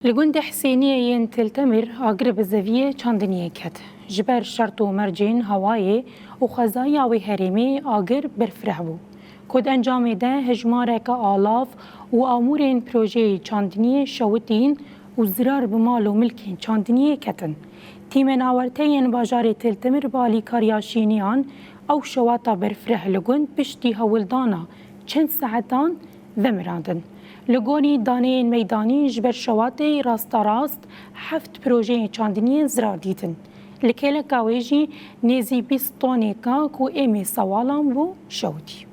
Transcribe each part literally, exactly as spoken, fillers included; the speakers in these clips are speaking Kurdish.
Li gundê Hisêniyê yên Til Temir agir bi zeviyê çandiniyê ket. Ji ber şert û mercên hewayê û xwezaya wê herêmê agir berfireh bû, ku di encamê de hejmareke alav û amûrên projeyê çandiniyê şewitîn û zirar bi mal û milkên çandiniyê ketin. Tîmên awarte yên bajarê Til Temir bi alîkariya şîniyan ew şewata berfireh li gund piştî hewldana çend saetan vemirandin. Li gorî daneyên meydanî ji ber şewatê rasterast heft projeyên çandiniyên zirar dîtin. Li kêleka wê jî nêzî bîst tonêka ku êmê sewalan bû şewitî.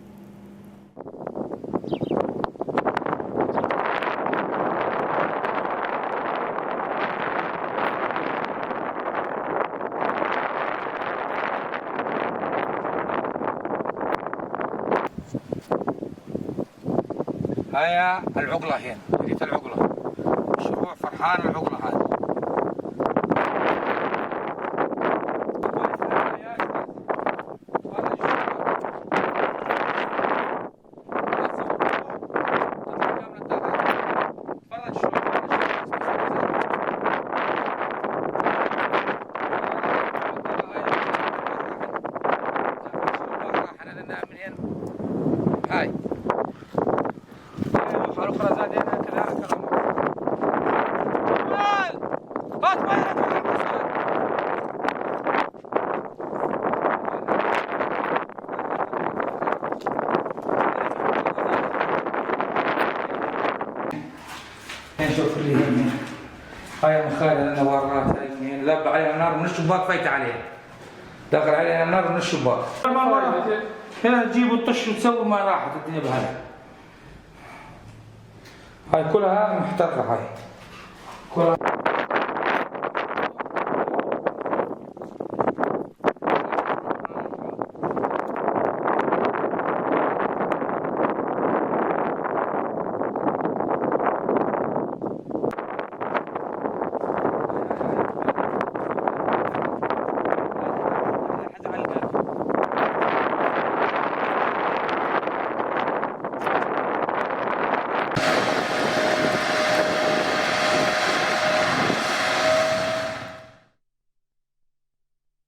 هيا العقلة هين، ريت العقلة. شو هو فرحان العقلة هذا؟ هاي. شوف اللي هنا. هاي المخالة لنا ورات، هاي من هنا. لب عليها النار من الشباك فايت عليها. داخل عليها النار من الشباك. ما راحت. هنا تجيب الطش وتسوي، ما راحت الدنيا بهاي. هاي كلها محترقة هاي. كلها.